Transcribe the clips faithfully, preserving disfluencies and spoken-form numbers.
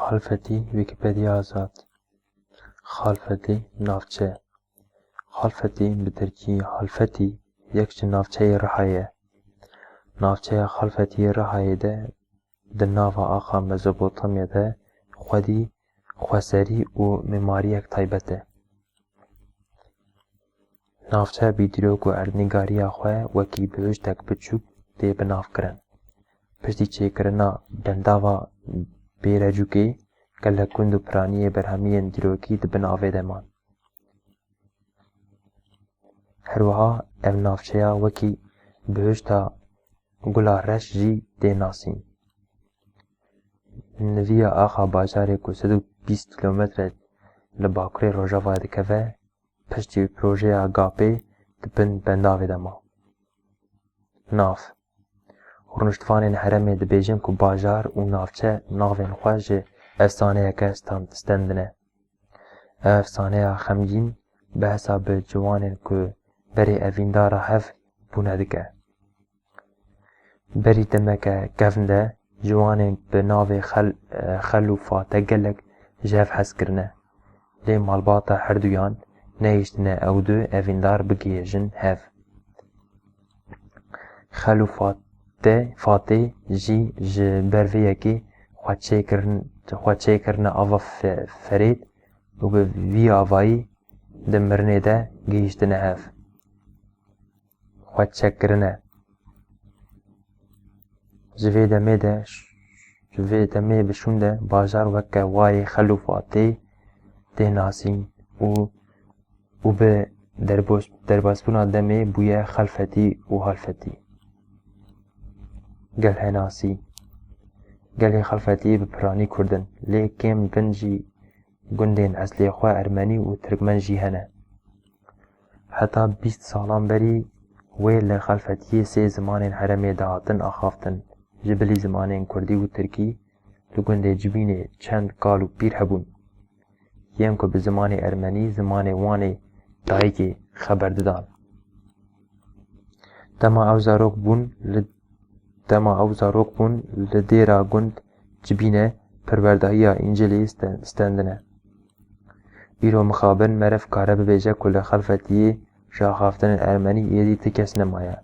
Xalfetî, Wîkîpediya Azad. Xalfetî, navçe. Xalfetî, bi tirkî Halfeti, yek ji navçeyê Rihayê ye. Navçeya Xalfetiyê Rihayê de di nava axa Mezopotamya de xwedî, xweserî û mîmariyek taybet e. Navçe bi dîrok û erdnîgariya xwe wekî bihuştek biçûk tê binavkirin. Piştî çêkirina bendava Bêrecûkê, gelek gund û piraniyê berhemiyên dîrokî di bin avê de man. Her wiha ev navçeya wekî bihuşta Gula Reş jî tê nasîn. Niviya axa bajarê ku sed û bîst kîlometre li bakurê Rojavayê dikeve, piştî projeya GAPê di bin bendavê de ma. Nav. Rûniştvanên herêmê dibêjin ku bajar û navçe navên xwe ji efsaneyeke stand-, stendine. Ev efsaneya xemgîn behsa bi ciwanên ku berê evîndara hev bûne dike. Berî demeke kevn de ciwanên bi navê Xel-, Xel û Fate gelek ji hev hez kirine. Lê malbata herduyan nehiştine ew du evîndar bigihêjin hev. Xel û Fate, Fatê jî ji ber vê yekê xwe çêkirin-, xwe çêkirine ava fe-, ferêt û bi vî avayî di mirinê de gihîştine hev. Xwe çekkirine. Ji vê demê de, ji vê demê bi şûn de bajar weke wayê Xel û Fatê tê nasîn û, û bi derbas-, derbasbûna demê bûye Xelfetî û Halfetî. Gelhenasî. Gelê Xelfetiyê bi piranî Kurd in, lê kêm bin jî gundên eslê xwe ermenî û tirkmen jî hene. Heta bîst salan berî wê li Xelfetiyê sê zimanên herêmê dihatin axaftin. Ji bilî zimanên kurdî û tirkî li gundê Cibînê çend kal û pîr hebûn. Yên ku bi zimanê ermenî, zimanê wan ê dayikê, xeber didan. Dema ew zarok bûn li, dema ew zarok bûn li dêra gund Cibîne perwerdahiya Încîlê ste-, stendine. Îro mixabin meriv kare bibêje ku li Xelfetiyê ji axaftinên ermenî êdî ti kes nemaye.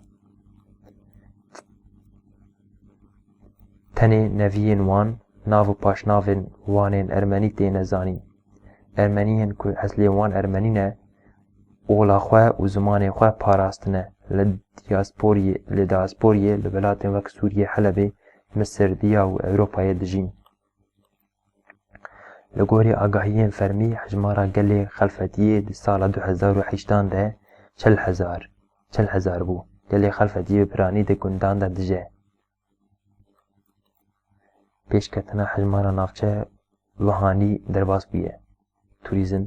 Tenê neviyên wan, nav û paşnavên wan ên ermenî têne zanîn. Ermeniyên ku eslê wan ermenî ne, ola xwe û zimanê xwe parastine, li diyasporiyê, li diyasporiyê li welatên wek Sûriyê, Helebê, Misir, Diya û Ewropayê dijîn. Li gorî agahiyên fermî, hejmara gelê Xelfetiyê di sala du hezar û heştan de çil hezar, çil hezar bû. Gelê Xelfetiyê bi piranî di gundan de dije. Pêşketina hejmara navçe wihanî derbas bûye. Turîzm.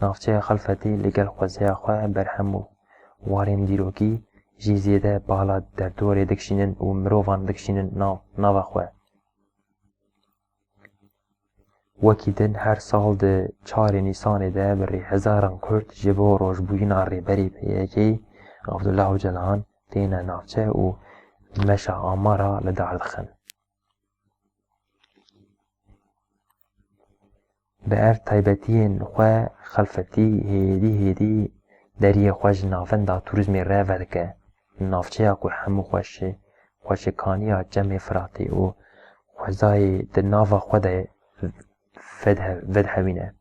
Navçeya Xelfetê li gel xwezeya xwe, berhem û warên dîrokî jî zêde bala derdorê dikişînin û mirovan dikişînin nav, nava xwe. Wekî din her sal di çarê Nîsanê de bi rêhezaran Kurd ji bo rojbûyîna rêberê P Y K'ê Abdullah Ocalan têne navçe û meşa amara li dar dixin. Bi ev taybetiyên xwe Xelfetî hêdî hêdî deriyê xwe ji navenda turîzmê re vedike. Navçeya ku hemû xweşi-, xweşikaniya Çemê Firatê û xwezayê di nava xwe de vedhe-, vedhewîne.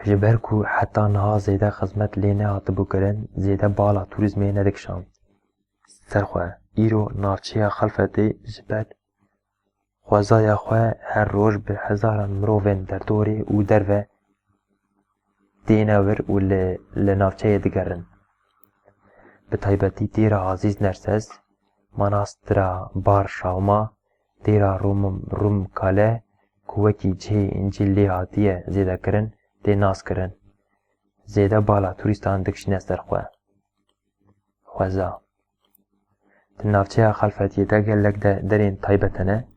Ji ber ku heta niha zêde xizmet lê nehatibû kirin, zêde bala turîzmê nedikişand ser xwe. Îro navçeya Xelfetê ji ber xwezaya xwe her roj bi hezaran mirovên derdorê û derve têne wir û li, li navçeyê digerin. Bi taybetî dêra Azîz Nerses, Manastira Bar Şawma, dêra Rum, Rum Kale ku wekî cihê Încîl lê hatiye zêdekirin, tê naskirin. Zêde bala turîstan dikişîne ser xwe. Xweza. Di navçeya Xelfetiyê de gelek de derên taybet hene,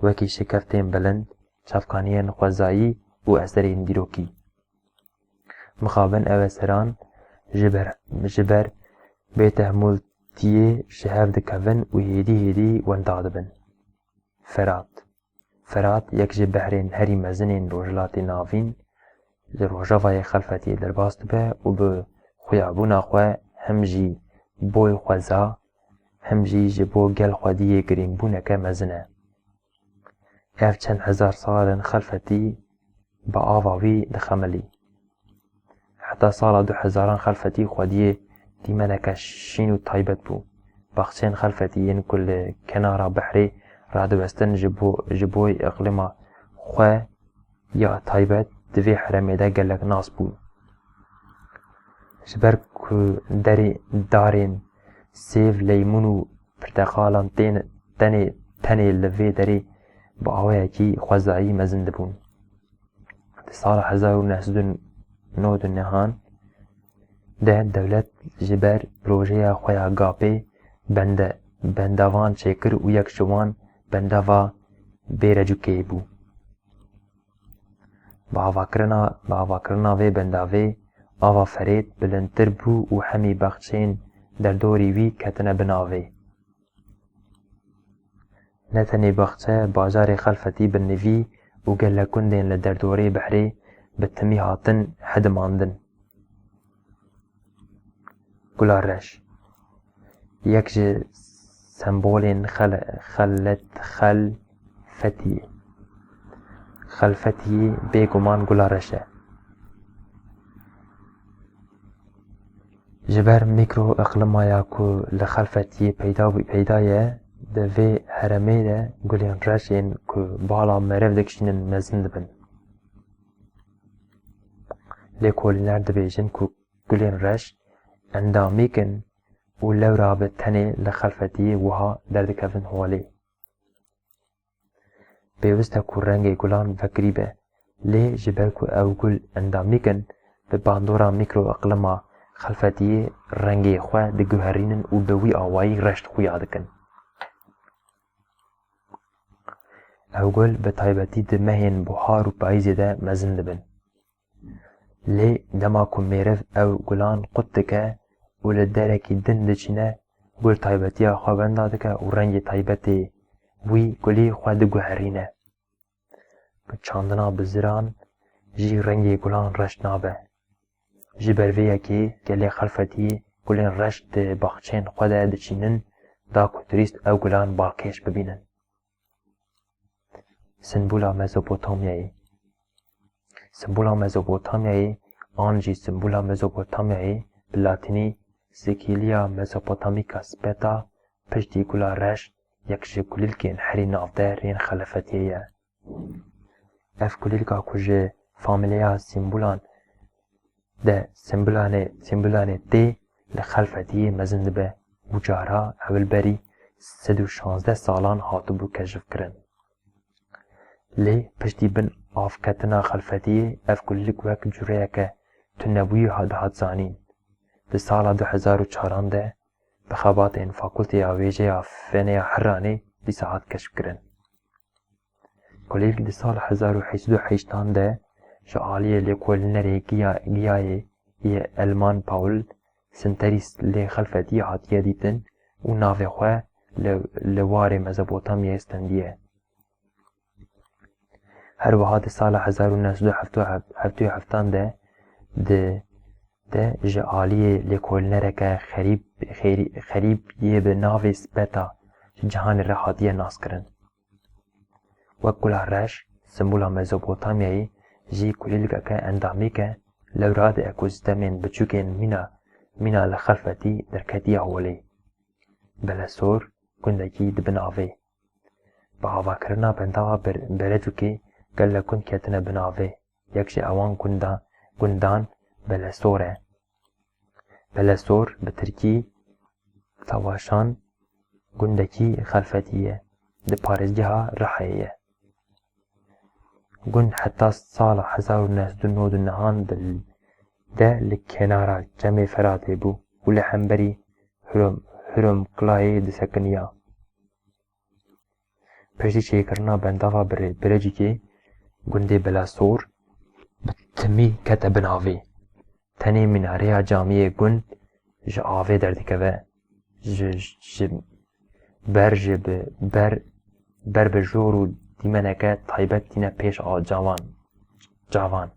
wekî şikeftên bilind, çavkaniyên xwezayî û eserên dîrokî. Mixabin ev eseran ji ber, ji ber bêtehmûltiyê ji hev dikevin û hêdî hêdî wenda dibin. Ferat. Ferat yek ji behrên herî mezin ên Rojhilatê Navîn, li rojavayê Xelfetiyê derbas dibe û bi xuyabûna xwe hem jî boy xweza, hem jî ji bo gel xwediyê girînbûneke mezin e. Ev çend hezar sal in Xelfetî bi ava wî dixemilî. Heta sala du hezaran Xelfetî xwediyê dîmeneke şîn û taybet bû. Baxçeyên Xelfetî yên ku li kenara behrê radiwestin ji bo, ji boy îqlîma xwe ya taybet di vê heremê de gelek nas bûn. Ji ber ku derê darên sêv, leymûn û pirteqalan tên, tenê, tenê li vê derê bi awayekî xwezayî mezin dibûn. Di sala hezar û neh sed û nod û nehan de dewlet ji ber projeya xwe ya gapê bende, bendavan çêkir û yek ji wan bendava Bêrecûkê bû. Bi avakirina, bi avakirina vê bendavê ava Ferêt bilindtir bû û hemî baxçeyên derdorî wî ketine bin avê. Ne tenê baxçe, bajarê Xelfetî bi nivî û gelek gundên li derdorê behrê bi timî hatin hedimandin. Gula reş. Yek ji sembolên xel-, xelet-, xelfetiyê. Xelfetiyê bêguman gula reş e. Ji ber mîkro-îqlîmaya ku li Xelfetiyê peyda bû-, peyda ye, di vê heremê de gulên reş ên ku bala meriv dikişînin mezin dibin. Lêkolîner dibêjin ku gulên reş endemîk in û lewra bi tenê li Xelfetiyê wiha derdikevin holê. Pêwist e ku rengê gulan vekirî be, lê ji ber ku ew gul endemîk in, bi bandora mîkro-îqlîma Xelfetiyê rengê xwe diguherînin û bi wî awayî reş xuya dikin. Ew gul bi taybetî di mehên buhar û payîzê de mezin dibin. Lê dema ku mêriv ew gulan qut dike û li derekî din diçîne, gul taybetiya xwe wenda dike û rengê taybetê wî gulî xwe diguherîne. Bi çandina biziran jî rengê gulan reş nabe. Ji ber vê yekê gelê Xelfetiyê gulên reş di baxçeyên xwe de diçînin, da ku turîst ew gulan balkêş bibînin. Simbula Mezopotamyayê. Simbula Mezopotamyayê an jî simbula Mezopotamyayê, bi latînî Sigilia Mesopotamica Speta, piştî gula reş, yek ji kulîlkên herî navdar ên Xelfetiyê ye. Ev kulîlka ku ji famîleya sîmbolan de sîmbolanê, sîmbolanê tê li Xelfetiyê mezin dibe û cara ewil berî sed û şazdeh salan hatibû keşifkirin. Lê piştî bin avketina Xelfetiyê ev kulîlk wek cureyeke tunebûyî ha-, dihat zanîn. Di sala du hezar û çaran de bi xebatên Fakulteya Wêjeya Fenê ya Hirranê dîsa hat keşfkirin. Kulîlk di sala hezar û heşt sed û heştan de ji aliyê lêkolînerê giya-, giyayê yê Elman Paul Sinteris lê Xelfetiyê hatiye dîtin û navê xwe li, li warê Mezopotamyayê stendiye. Her wiha di sala hezar û neh sed û heftê û heftan de, di, de ji aliyê lêkolînereke xerîb, xerî-, xerîb yê bi navê Speta ji cihanê re hatiye naskirin. Wek gula reş, simbola Mezopotamyayê jî kulîlkeke endemîk e, lewra di ekosîstemên biçûkên mîna, mîna li Xelfetî derketiye holê. Belesor, gundekî di bin avê. Bi avakirina bendava Ber-, Berecûkê gelek gund ketine bin avê. Yek ji ewan gunda-, gundan Belesor e. Belesor bi tirkî Savaşan gundekî Xelfetî ye. Di parêzgeha Rihayê ye. Gund heta sala hezar û neh sed û nod û nehan de, de li kenara Çemê Feratê bû û li hemberî Hurm-, Hurmkilayê disekiniya. Piştî çêkirina bendava Bire-, Birecikê, gundê Belasor bi timî kete bin avê. Tenê minareya camiyê gund ji avê derdikeve. Ji, ji ber ji bi, ber, ber bi jor û dîmeneke taybet tîne pêş a cavan, cavan.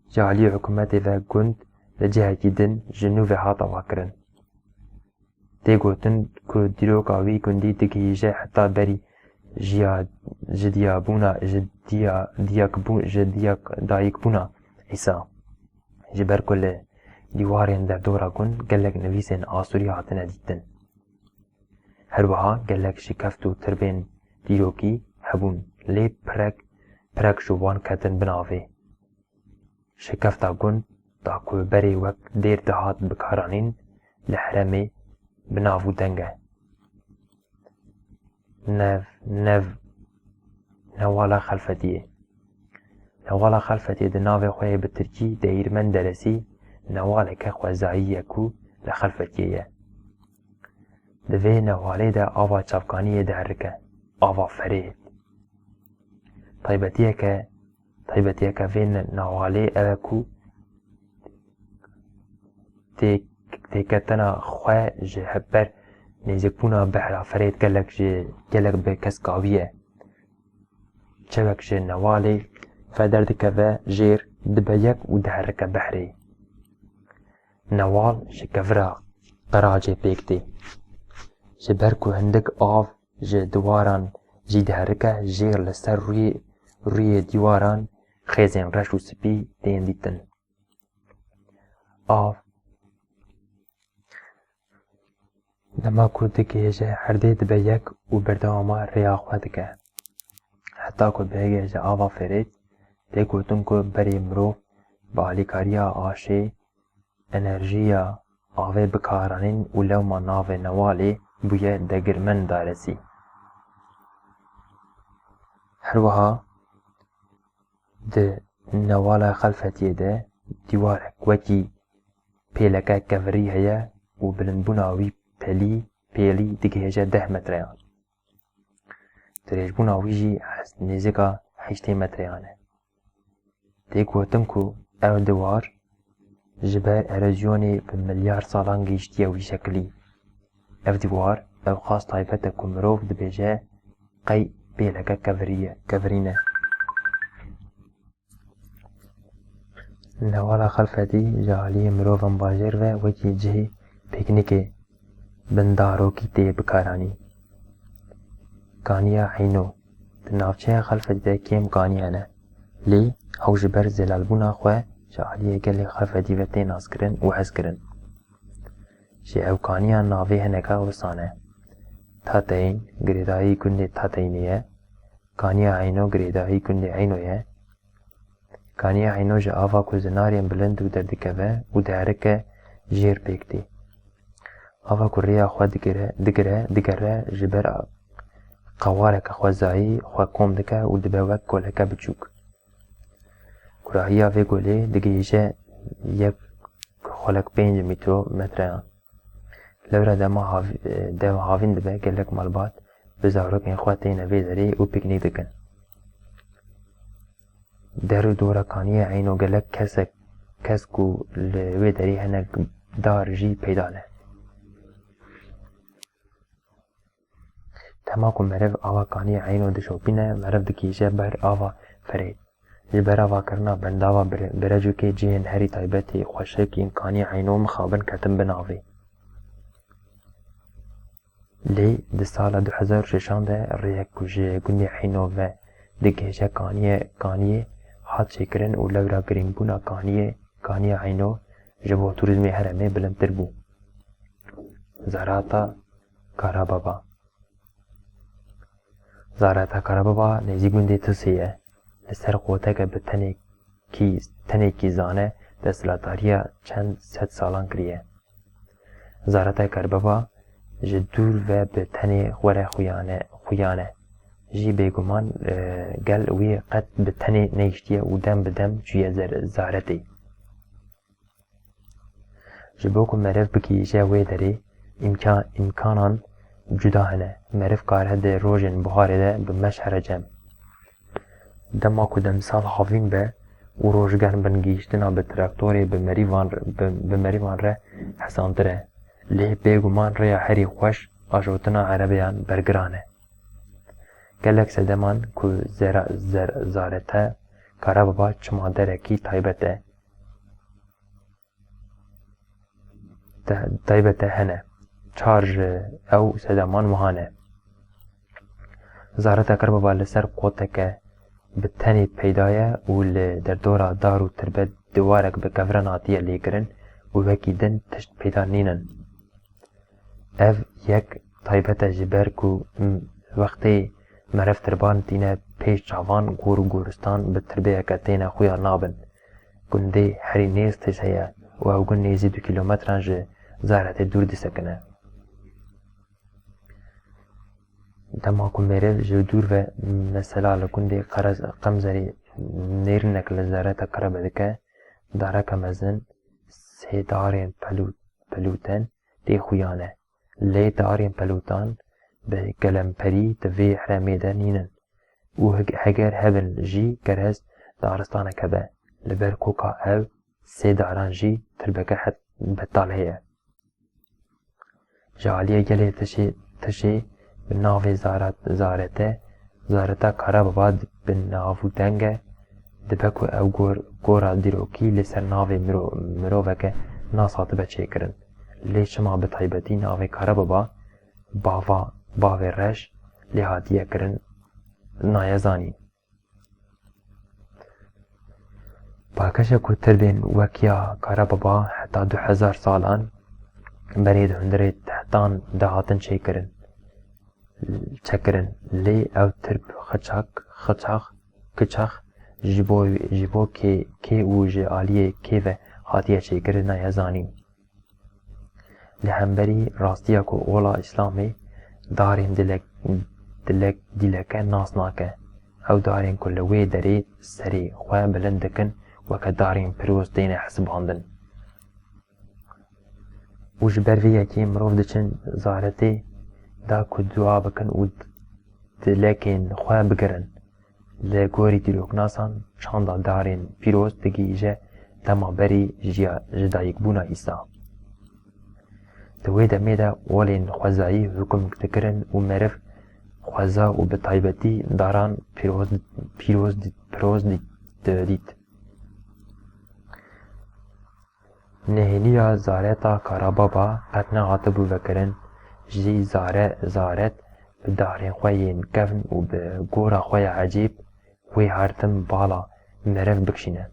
Ji alî hikûmetê ve gund li cihekî din ji nû ve hat avakirin. Tê gotin ku dîroka wî gundî digihîje heta berî jiya, ji diyabûna, ji diya, diyakbû-, ji diyak-, dayikbûna Îsa. Ji ber ku li dîwarên derdora gund gelek nivîsên Asûrî hatine dîtin. Her wiha gelek şikeft û tirbên dîrokî hebûn, lê pirek, pirek ji wan ketin bin avê. Şikefta gund da ku berê wek dêr dihat bikaranîn, li herêmê bi nav û deng e. Nev, nev, Newala Xelfetiyê. Newala Xelfetiyê di navê xwe yê bi tirkî Değirmen Deresi newaleke xwezayî ye ku li Xelfetiyê ye. Di vê newalê de ava çavkaniyê diherike, ava Ferêd. Taybetiyeke, taybetiyeke vê ne-, newalê ew e ku tê-, têketina xwe ji hevber nêzîkbûna behra Ferêd gelek ji, gelek bi keskawî ye. Çewek ji newalê ve derdikeve jêr, dibe yek û diherike behrê. Newal ji kevira qiracê pêk tê. Ji ber ku hindik av ji diwaran jî diherike, jêr li ser rûyê, rûyê dîwaran xêzên reş û spî tên dîtin. Av. Dema ku digihêje erdê dibe yek û berdewama rêya xwe dike. Heta ku bigihêje ava Ferêd, tê gotin ku berê mirov bi alîkariya aşê, enerjiya avê bikaranîn û lewma navê newalê bûye Degirmen Daresî. Her wiha di newala Xelfetiyê de dîwarek wekî pêleke kevirî heye û bilindbûna wî pelî, pêlî digihêje deh metreyan. Dirêjbûna wî jî hez-, nêzîka heştê metreyan e. Tê gotin ku ew diwar ji ber erozyonê bi milyar salan gihîştiye wî şekilî. Ev diwar, ew qas taybet e ku mirov dibêje qey pêleke keviriye, kevirîn e. Newala Xelfetî ji aliyê mirovan bajêr ve wekî cihê pîknîkê bin darokî tê bikaranîn. Kaniya Eyno. Di navçeya Xelfetî de kêm kaniyan e. Lê ew ji ber zelalbûna xwe ji aliyê gelê Xelfetî ve tê naskirin û hezkirin. Ji ew kaniyan navê hineka wisa ne. Tateyn, girêdayî gundê Tateynê ye. Kaniya Eyno, girêdayî gundê Eyno ye. Kaniya Eyno ji ava ku zinarên bilind û derdikeve û diherike jêr pêk tê. Ava ku rêya xwe digire, digire, digere ji ber a-, qewareke xwezayî xwe kom dike û dibe wek koleke biçûk. Kurahiya vê golê digihîje yek xwelek pênc mîtro metreyan. Lewra dema hav-, dema havîn dibe, gelek malbat bi zarokên xwe têne vê derê û pîknîk dikin. Der û dora kaniyê Eyno gelek kesek, kesk û li wê derê hinek dar jî peyda ne. Dema ku meriv ava kaniyê Eyno dişopîne, meriv digihîje ber ava Ferêd. Ji ber avakirina bendava Bire-, Birecûkê cihên herî taybet ê xweşik yên kaniyê Eyno mixabin ketin bin avê. Lê di sala du hezar û şeşan de rêyek ku ji gundê Eyno ve digihêje kaniyê, kaniyê hat çêkirin û lewra girîngbûna kaniyê, kaniya Eyno ji bo turîzmê herêmê bilindtir bû. Zarata Karababa. Zarata Karababa nêzî gundê Tisê ye. Li ser qoteke bi tenekî, tenekî zane desthilatdariya çend sed salan kiriye. Zarata Karababa ji dûr ve bi tenê were xuyane, xuyane. Jî bêguman, e, gel wî qet bi tenê nehiştiye û dem bi dem çûye zer-, zaretê. Ji bo ku meriv bigihîje wê derê, îmka-, îmkanan cuda hene. Meriv kare di rojên buharê de bi meş here cem. Dema ku demsal havîn be û roj germ bin, gihîştina bi traktorê bi merîvan re, bi, bi merîvan re hesantir e. Lê bêguman rêya herî xweş ajotina erebeyan bergiran e. Gelek sedeman ku zera-, zer-, zarete Karababa çima derekî taybet e, te-, taybet e hene. Çar ji ew sedeman wiha ne. Zareta Karababa li ser qoteke bi tenê peyda ye û li derdora dar û tirbe diwarek bi kevran hatiye lêkirin û wekî din tişt peyda nînin. Ev yek taybet e ji ber ku, m-, wextê meriv tirban tîne pêş çavan, gor û goristan bi tirbeyeke têne xuya nabin. Gundê herî nêz tij heye û ew gund nêzî du kîlometran ji zaretê dûr disekine. Dema ku mêrev ji dûr ve mesela li gundê Qerez-, Qemzerê nêrinek li zareta Karabe dike, dareke mezin sê darên pelû-, pelûten tê xuyane. Lê darên pelûtan bi gelemperî di vê herêmê de nînin û heg-, heger hebin jî gerez daristaneke be. Li ber koka ev sê daran jî tirbeke het betal heye. Ji aliyê gelê tişê, tişê bi navê Zarat-, Zarete, Zareta Karababa di-, bi nav û deng e, dibe ku ew gor-, gora dîrokî li ser navê miro-, miroveke nas hatibe çêkirin. Lê çima bi taybetî navê Karababa, bava, bavê reş, lê hatiye kirin, naye zanîn. Balkêşa ku tirbên wek ya Karababa heta du hezar salan berê di hundirê Tehtan de hatin çêkirin, çêkirin. Lê ew tirb xeçak, xeçax, kiçax ji bo, ji bo kê, kê û ji aliyê kê ve hatiye çêkirin naye zanîn. Li hemberî rastiya ku ola Îslamê darên dilek, dilek, dîleke nas nake. Ew darên ku li wê derê serê xwe bilind dikin weke darên piroz têne hesibandin. Û ji ber vê yekê mirov diçin zaretê da ku dua bikin û dilekên xwe bigirin. Li gorî dîroknasan, çanda darên pîroz digihîje dema berî jiya-, ji dayikbûna Îsa. Di wê demê de olên xwezayî hukm dikirin û meriv xweza û bi taybetî daran pîroz, pîroz dî-, piroz dî-, didît. Nehêniya zareta Karababa qet nehatibû vekirin, jî zare-, zaret bi darên xwe yên kevn û bi gora xwe ya ecêb wê her tim bala meriv bikişîne.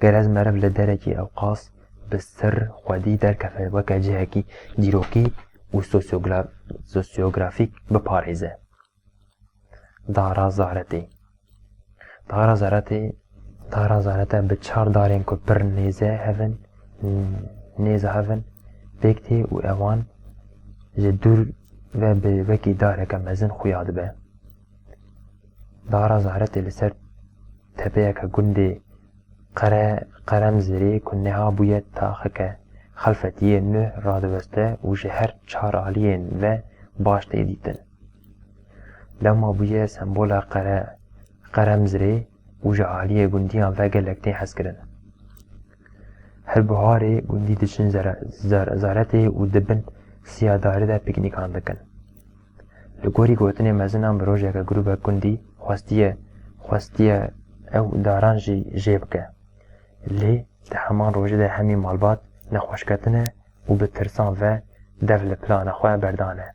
Gerez meriv li derekî ewqas bi sir xwedî derkeve weke cihekî dîrokî û sosyogla-, sosyografîk biparêze. Dara zaretê. Dara zaretê, dara zarete bi çar darên ku pir nêze hev in, nêze hev in, pêk tê û ewan ji dûr ve bi wekî dareke mezin xuya dibe. Dara zaretê li ser tepeyeke gundê Qere-, Qeremzirê ku niha bûye taxeke xelfetiyê nuh radiweste û ji her çar aliyên ve baş tê dîtin. Lewma bûye sembola Qere-, Qeremzirê û ji aliyê gundiyan ve gelek tê hezkirin. Her biharê gundî diçin zere-, zer-, zaretê û di bin siya darê de pîknîkan dikin. Li gorî gotinê mezinan bi rojeke grûbek gundî xwestiye, xwestiye ew daran jî jê bike. Lê di heman rojê de hemî malbat nexweş ketine û bi tirsan ve dev li plana xwe berdane.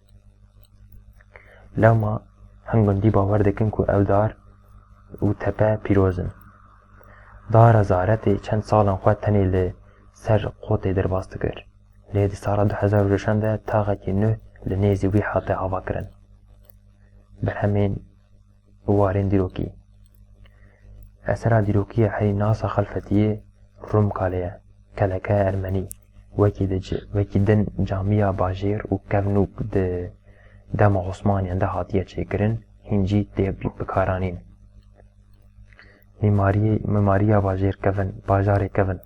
Lewma hin gundî bawer dikin ku ew dar û tepe pîroz in. Dara zaretê çend salan xwe tenê li ser qotê derbas dikir. Lê di sala du hezar û şeşan de taxekî nû li nêzî wî hate avakirin. Berhemên û warên dîrokî. Esera dîrokî ya herî nas a xelfetiyê Rumkale ye, keleke ermenî. Wekî di ci-, wekî din camiya bajêr û kevnûk di dema Osmaniyan de hatiye çêkirin, hîn jî tê bi-, bikaranîn. Mîmariyê, mimariya bajêr kevin, bajarê kevin.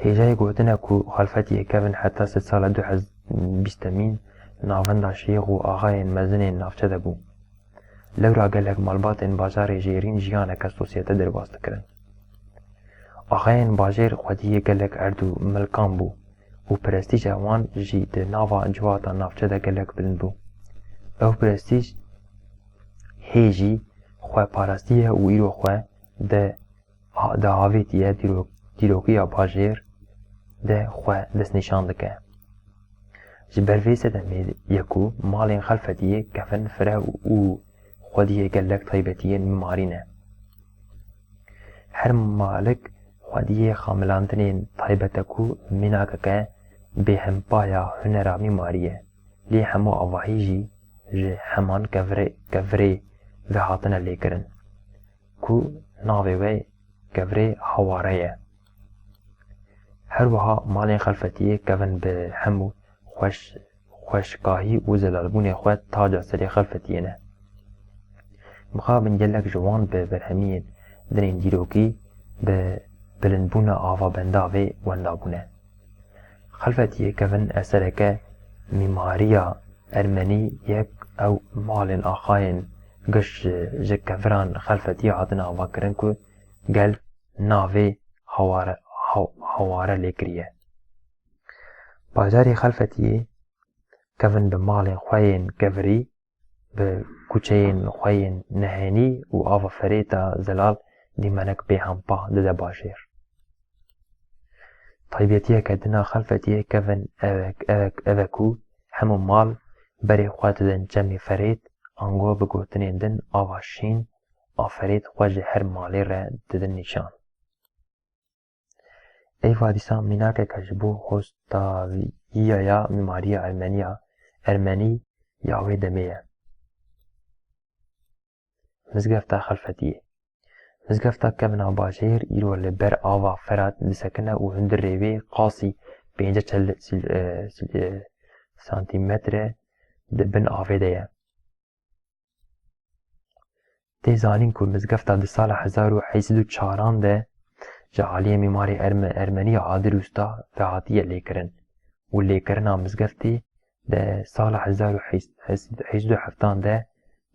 Hêjayê gotine ku xelfetiyê kevin heta sedsala du hezar bîstemîn navenda şêx û axayên mezinên navçe de bû. Lewra gelek malbatên bajarê jêrîn jiyaneke sosyete derbas dikirin. Axayên bajêr xwediyê gelek erd û milkan bû û prestîja wan jî di nava civata navçe de gelek bilind bû. Ew prestîj hê jî xwe parastiye û îro xwe de, di avêtiye dîro-, dîrokiya bajêr de xwe destnîşan dike. Ji ber vê sedemê ye ku malên Xelfetiyê kevin fire û xwediyê gelek taybetiyên mimarî ne. Her malik xwediyê xamilandinên taybet e ku mînakeke bêhempa ya hunera mîmarî ye, lê hemû avahî jî ji heman kevirê, kevirê ve hatine lêkirin, ku navê wê kevirê Haware ye. Her wiha malên Xelfetiyê kevin bi hemû xweş-, xweşikahî û zelalbûnê xwe taca serê Xelfetiyê ne. Mixabin gelek ji wan bi berhemiyên dinên dîrokî, bi bilindbûna avabenda vê wenda bûne. Xelfetiyê kevin esereke mîmariya ermenî ye, ew malên axayên giş ji, ji keviran Xelfetiyê hatine avakirin ku gel navê Haware, Haw-, Haware lê kiriye. Bajarê Xelfetiyê kevin bi malên xwe yên kevirî, bi kuçeyên xwe yên nehênî û ava ferêta zelal dîmenek bêhempa dide bajêr. Taybetiyeke din a Xelfetiyê kevin ev e, ev e, ev e ku hemû mal berê xwe didin çemê ferêt, ango bi gotinên din ava şîn a ferêt xwe ji her malê re didin nîşan. Eyva dîsa mînakeke ji bo hostaviya ya mîmariya ermeniya, ermenî ya wê demê ye. Mizgefta Xelfetiyê. Mizgefta kevna bajêr îro li ber ava Ferat disekine û hundirê wê qasî pêncî çel-, sil-, e, sil-, e, santîmetre di bin avê de ye. Tê zanîn ku mizgefta di sala hezar û heyşt sed û çaran de ji aliyê mîmarê erme-, ermenî ya Adir Usta ve hatiye lêkirin û lêkirina mizgeftê di sala hezar û heyşt sed û heftan de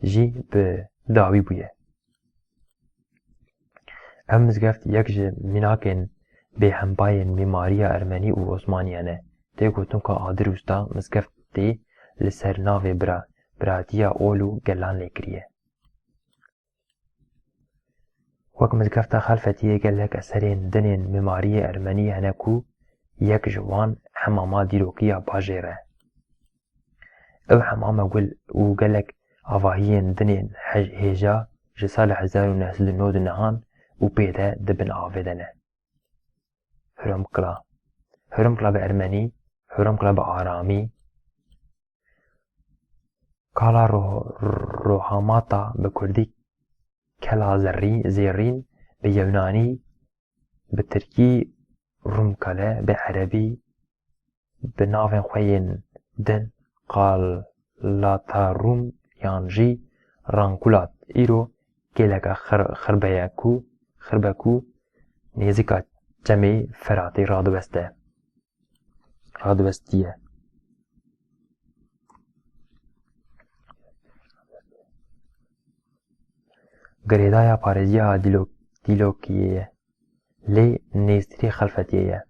jî bi dawî bûye. Ev mizgeft yek ji mînakên bêhempa yên mîmariya ermenî û osmaniyan e. Tê gotin ku Adir Usta mizgeftê li ser navê bira-, biratiya ol û gelan lê kiriye. Wek mizgefta Xelfetiyê gelek eserên din ên mîmariyê ermenî hene ku yek ji wan hemama dîrokî ya bajêr e. Ew hemama gul û gelek avahiyên din ên hej-, hêja ji sala hezar û neh sed û nod û nehan û pê de di bin avê de ne. Hurumkla. Hurumkla bi ermenî, Hurumkla bi aramî, Kala Ro-, Rohamata bi kurdî, Kela Zerrî-, Zêrîn bi yewnanî, bi tirkî Rumkale, bi erebî, bi navên xwe yên din Qalatarum yan jî Rankulat, îro kêleke xir-, xirbe ye ku, xirbe ku nêzîka çemê Feratê radiweste, radiwestiye. Girêdaya parêziya dîlo-, dîlokiyê ye, lê nêzîktirî Xelfetiyê ye.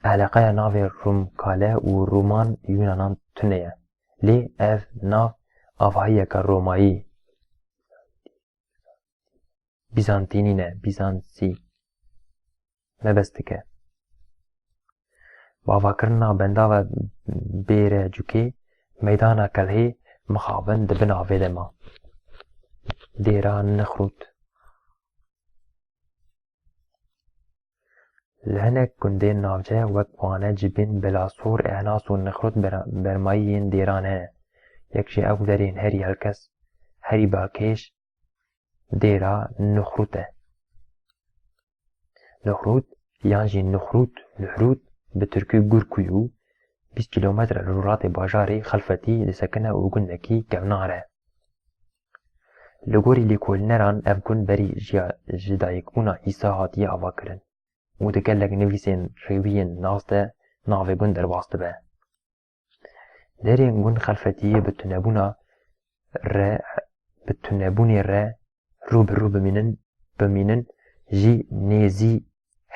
Eleqeya navê Rumkale û Ruman Yunanan tune ye, lê ev nav avahiyeke Romayî, Bîzantînî ne, Bîzantî, mebest dike. Bi avakirina bendava Bêrecûkê, meydana Kelhê mixabin di bin avê de ma. Dêra Nixrût. Li hinek gundên navçe wek Wane, Cibîn, Belasor, Ehnas û Nixrût ber-, bermayî yên dêran hene. Yek ji ew derên herî helkes, herî balkêş, Dêra Nuxrût e. Nuxrût yan jî Nuxrût, Nuhrût, bi tirkî Gurkuyû, bîst kîlometre li rojhilatê bajarê Xelfetî disekine û gundekî kevnar e. Li gorî lêkolîneran ev gund berî ji, ji dayikbûna Îsa hatiye avakirin û di gelek nivîsên rêwî yên nas de navê gund derbas dibe. Derên gund Xelfetiyê bi tunebûna re, bi tunebûnê re rû bi rû bimînin, bimînin jî nêzî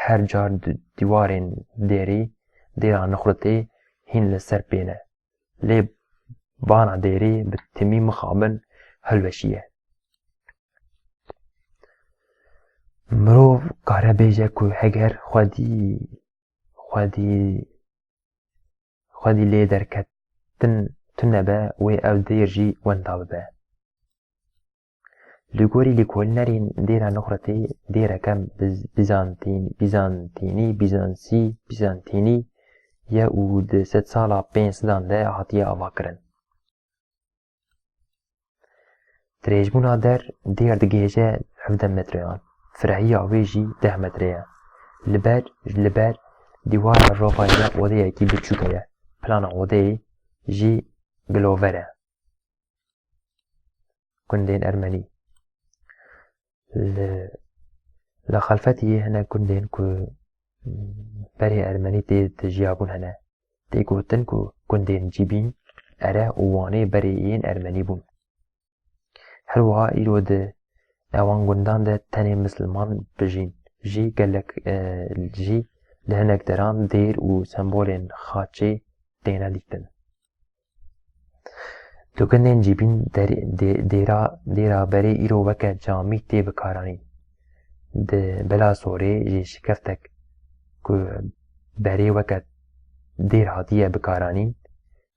Her car di-, dîwarên dêrê, dêra Nuxritê hîn li ser pê ne. Lê bana dêrê bi timî mixabin hilweşiye. Mirov kare bêje ku heger xwedî, xwedî, xwedî lê derketin tune be, wê ev dêr jî wenda bibe. Li gorî lêkolînerên dêra Nuxretê dêreke biz-, Bizantîn-, Bizantînî, Bizansî, Bizantînî ye û di sedsala pênc sedan de hatiye avakirin. Dirêjbûna der dêr digihêje hevdeh metreyan, firehiya wê jî deh metre ye. Li ber, li ber dîwara rovayî de odeyekî biçûk heye. Plana odeyê jî gilover e. Gundên ermenî. Li, li Xelfetiyê hene gundên ku berê ermenî tê dijiyabûn hene. Tê gotin ku gundên Cîbîn, Ere û Wanê berê yên ermenî bûn. Her wiha îro di ewan gundan de tenê misilman bijîn. Jî gelek, e, jî li hinek deran dêr û sembolên xaçê têne dîtin. Di gundên Cîbîn derê-, dê-, dêra, dêra berê îro weke camî tê bikaranîn. Di Belasorê jî şikeftek ku berê weke dêr hatiye bikaranîn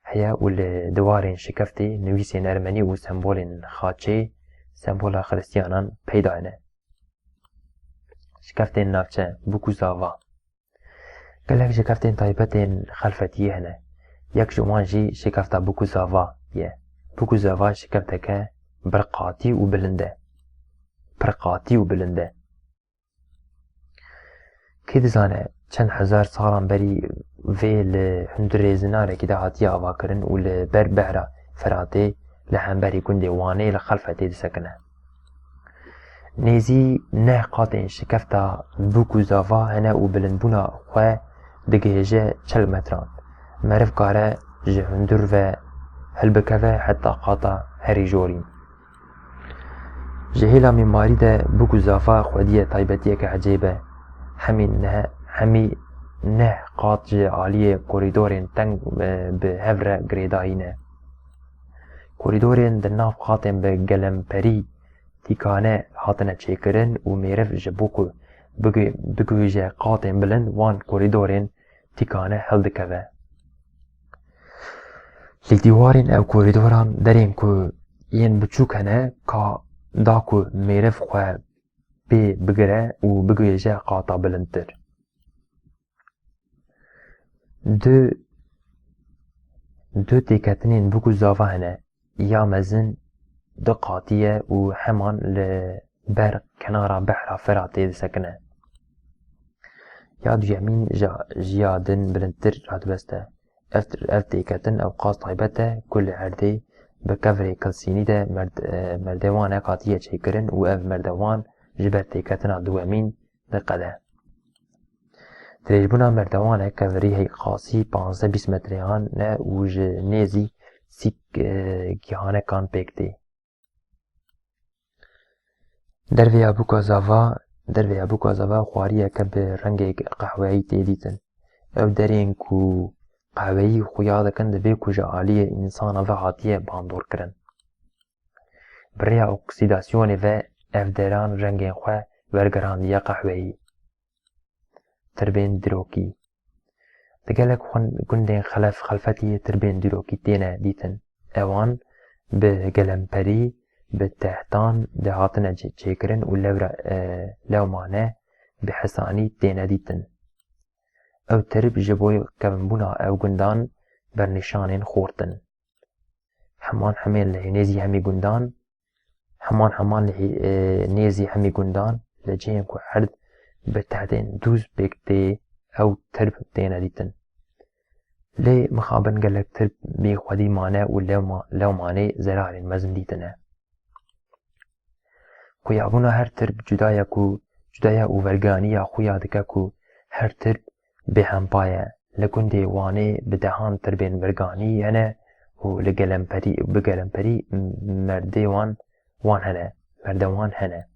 heye û li diwarên şikeftê nivîsên ermenî û sembolên xaçê, sembola xiristiyanan peyda ne. Şikeftên navçe, bûk û zava. Gelek şikeftên taybet ên Xelfetiyê hene. Yek ji wan jî şikefta bûk û zava ye. Bûk û zava şikefteke pir qatî û bilind e. Pir qatî û bilind e. Kê dizane çend hezar salan berî vê li hundirê zinarekî de hatiye avakirin û li ber behra Feratê li hemberî gundê Wanê li Xelfetê disekine. Nêzî neh qatên şikefta bûk û zava hene û bilindbûna xwe digihêje çil metran. Meriv kare ji hundir ve hilbikeve heta qata herî jorîn. Ji hêla mîmarî de bûk û zava xwediyê taybetiyeke ecêb e. Hemî neh, hemî neh qat ji aliyê korîdorên teng, e, bi hev re girêdayî ne. Korîdorên di nav qatên bi gelemperî tîkane hatine çêkirin û mêriv ji bo ku bigihê-, bigihîje qatên bilind wan korîdorên tîkane hildikeve. Li dîwarên ew korîdoran derên ku yên biçûk hene ka da ku mêriv xwe pê bigire û bigihêje qata bilindtir. Du, du têketinên bûk û zava hene. Ya mezin du qatî ye û heman li ber kenara behra Feratê disekine. Ya duyemîn ji, ji ya din bilindtir radibeste. Ev, ev têketin ewqas taybet e ku li erdê bi kevirê kilsînî de merd-, e, merdewanek hatiye çêkirin û ev merdewan ji ber têketina duyemîn diqede. Dirêjbûna merdewanek kevirî hey qasî panzdeh bîst metreyan e û ji nêzî sî, e, gihanekan pêk tê. Dervêya bûka zava, dervêya bûka zava xwariyeke bi rengê qehweyî tê dîtin. Ew derên ku qehweyî xuya dikin, divê ku ji aliyê însana ve hatiye bandorkirin. Bi rêya oksîdasyonê ve ev deran rengên xwe wergerihandiye qehweyî. Tirbên dîrokî. Di gelek xun-, gundên Xelef-, Xelfetiyê tirbên dîrokî têne dîtin. Ewan bi gelemperî, bi tehtan de hatine çê-, çêkirin û lewra-, e, lewma ne bi hesanî têne dîtin. Ew tirb ji bo kevinbûna ew gundan bernîşanên xort in. Heman hemên li nêzî hemî gundan, heman heman li hê-, e, nêzî hemî gundan, li cihên ku erd bi tehdên dûz pêk tê, ew tirb têne dîtin. Lê mixabin gelek tirb bê xwedî mane û lewma-, lewmanê zerarên mezin dîtine. Xuyabûna her tirb cuda ye ku, cuda ye û verganiya xuya dike ku her tirb bêhempa ye. Li gundê Wanê bi dehan tirbên verganî hene û li gelemperî, bi gelemperî merdê wan, wan hene, merdewan hene.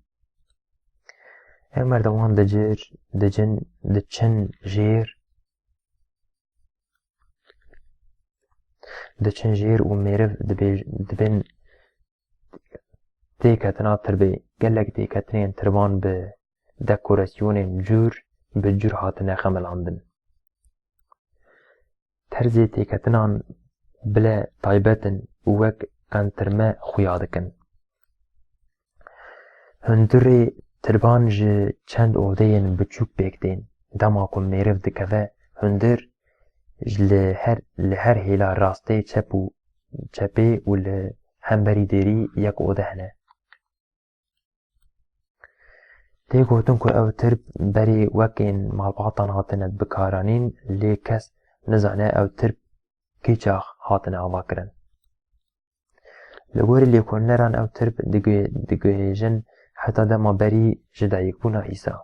Her merdewan dicir, dicin, diçin jêr, diçin jêr û mêriv dibê-, dibên têketina tirbê. Gelek têketinên tirban bi dekorasyonên cûr bi cûr hatine xemilandin. Terzê têketinan bile taybet in û wek qentirme xuya dikin. Hundirê tirban ji çend odeyên biçûk pêk tên. Dema ku mêriv dikeve hundir, ji li her, li her hêla rastê, çep û çepê û li hemberî dêrî yek ode hene. Tê gotin ku ew tirb berê wek ên malbatan hatine bikaranîn, lê kes nizane ew tirb kî çax hatine avakirin. Li gorî lêkolîneran ew tirb digê-, digihêjin heta dema berî ji dayikbûna Îsa.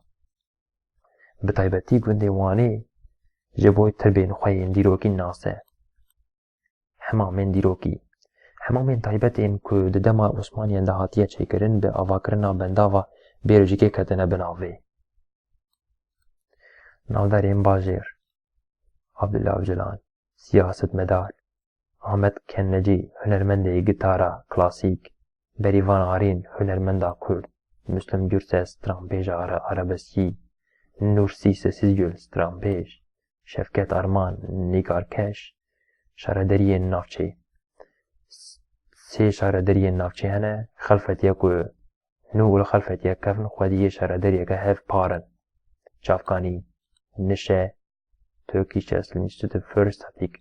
Bi taybetî gundê Wanê ji bo tirbên xwe yên dîrokî nas e. Hemamên dîrokî. Hemamên taybet ên ku di dema Osmaniyan de hatiye çêkirin, bi avakirina bendava bêrojikê ketine bi navê. Navdarên bajêr: Abdullah Ocalan, siyasetmedar; Ahmet Kennecî, hunermendê gitara klasîk; Berivan Arîn, hunermenda kurd; Muslim Gürses, stranbêja ara-, arabeskî; Nûrsî Sessizgül, stranbêj; Şevket Arman, nîgarkeş. Şaredariyên navçê. S-, sê şaredariyên navçê hene, xelfetiya ku nû û li xelfetiya kevn xwediyê şaredariyeke hev par in. Çavkanî, Nişe, Turkish Chess Institute for Static.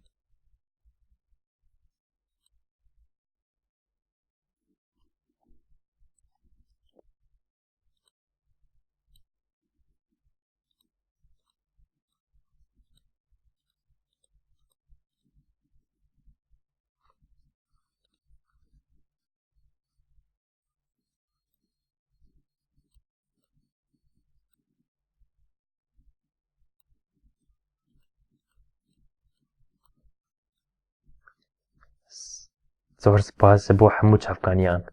Zor spas ji bo hemû çavkaniyan.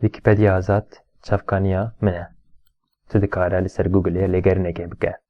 Wîkîpediya Azad çavkaniya min e. Tu dikare li ser Google-ê lêgerinekê bike.